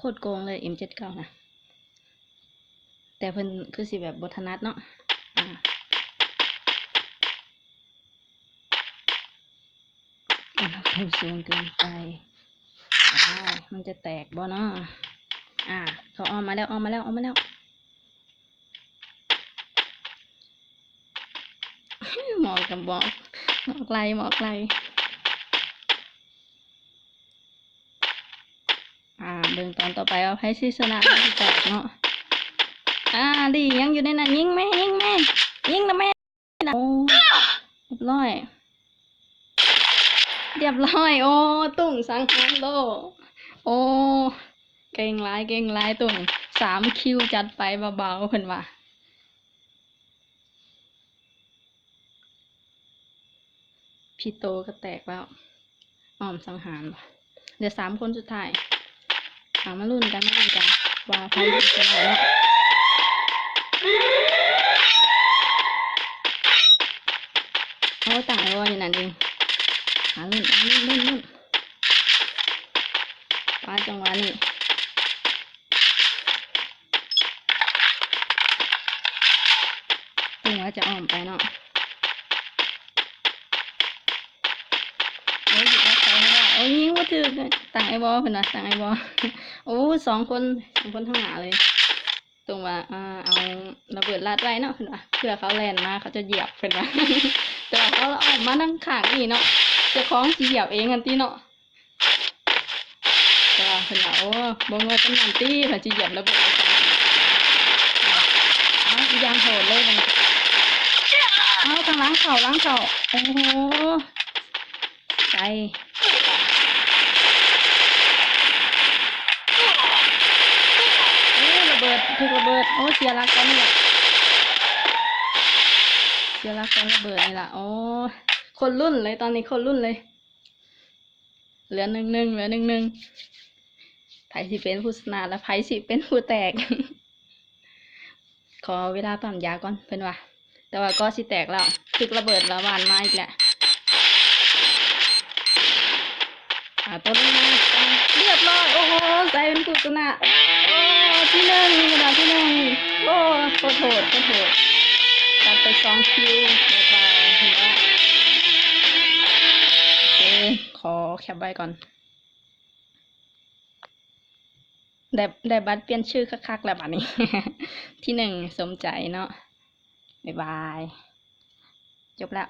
ໂຄດໂກງເລີຍ ເອັມເຈັດເກົ້ານະ ແຕ່ເພິ່ນຄືຊິແບບບໍ່ຖະໜັດເນາະ. ອາ ອາ ຂຶ້ນສູງເກີນໄປ. ອ້າວ ມັນຈະແຕກບໍ່ເນາະ? ອາ ເຂົາອອກມາແລ້ວ ອອກມາແລ້ວ ອອກມາແລ້ວ. ໝອກກັບໝອກ ໝອກໄລ່ ໝອກໄລ່. ອາ ເບິ່ງຕອນຕໍ່ໄປວ່າໃຜຊິຊະນະ ໃຜຊິແຕກເນາະ. ອາ ລີຍັງຢູ່ໃນນັ້ນ ຍິງແມ່ ຍິງແມ່ ຍິງລະແມ່. ໂອ້ ຮຽບຮ້ອຍ ຮຽບຮ້ອຍ. ໂອ້ ຕຸ້ງສັງຫານໂລ. ໂອ້ ເກັ່ງຫຼາຍ ເກັ່ງຫຼາຍ ຕຸ້ງ. ສາມຄິວ ຈັດໄປເບົາໆ ເພິ່ນວ່າ. ພິໂຕກໍແຕກແລ້ວ ອ້ອມສັງຫານ. ເຫຼືອສາມຄົນສຸດທ້າຍ. ເອົາ ມາລຸ້ນກັນ ມາລຸ້ນກັນວ່າໃຜຊິຊະນະເນາະ. ໂອ້ ຕັ້ງໄວ້ຢູ່ນັ້ນເອງ. ຫາລຸ້ນ ລຸ້ນ ລຸ້ນ ລຸ້ນ. ປາ ຈັງຫວະນີ້ ເພິ່ນວ່າຈະອ້ອມໄປເນາະ. ໂອ້ຍ ຍິງບໍ່ຖືກ ຕັ້ງໄອ້ວໍ ເພິ່ນວ່າຕັ້ງໄອ້ວໍ. ໂອ້ ສອງຄົນ ສອງຄົນທາງໜ້າເລີຍ. ຕົງວ່າ ເອົາລະເບີດລາດໄວ້ເນາະ ເພິ່ນວ່າ ເພື່ອເຂົາແລ່ນມາເຂົາຈະຢຽບ ເພິ່ນວ່າ. ແຕ່ວ່າເຂົາອອກມາທາງຂ້າງນີ້ເນາະ ເຈົ້າຂອງຊິຢຽບເອງຫັ້ນຕິເນາະ. ແຕ່ວ່າເພິ່ນວ່າ ໂອ້ ບໍ່ເງີຍປານນັ້ນຕິ ເພິ່ນຊິຢຽບລະເບີດ. ເອົາ ຢ່າງໂຫດເລີຍບັດນີ້. ເອົາ ທາງຫຼັງເຂົ້າ ຫຼັງເຂົ້າ. ໂອ້ໂຫ ໃສ່ ໂອ້ ລະເບີດ ຖືກລະເບີດ. ໂອ້ ເສຍຫຼັກຕອນນີ້ລະ ເສຍຫຼັກຕອນລະເບີດນີ້ລະ. ໂອ້ ຄົນລຸ້ນເລີຍ ຕອນນີ້ຄົນລຸ້ນເລີຍ. ເຫຼືອໜຶ່ງໜຶ່ງ ເຫຼືອໜຶ່ງໜຶ່ງ. ໃຜຊິເປັນຜູ້ຊະນະ ແລະ ໃຜຊິເປັນຜູ້ແຕກ? ຂໍເວລາປ້ຳຢາກ່ອນ ເພິ່ນວ່າ. ແຕ່ວ່າກໍຊິແຕກແລ້ວ ຖືກລະເບີດລະຫວ່ານມາອີກແລ້ວ. ອາ ຕົວລົງມາ ຮຽບຮ້ອຍ. ໂອ້ໂຫ ໃຜເປັນຜູ້ຊະນະ? ໂອ້ ທີໜຶ່ງ ເພິ່ນວ່າທີໜຶ່ງ. ໂອ້ ຂໍໂທດ ຂໍໂທດ. ຕັດໄປສອງຄິວ ບາຍບາຍ ເຫັນບໍ່? ໂອເຄ ຂໍແຄັບໄວ້ກ່ອນ. ໄດ້ ໄດ້ບັດປ່ຽນຊື່ຄັກໆແລ້ວບາດນີ້ ທີໜຶ່ງສົມໃຈເນາະ. ບາຍບາຍ ຈົບແລ້ວ.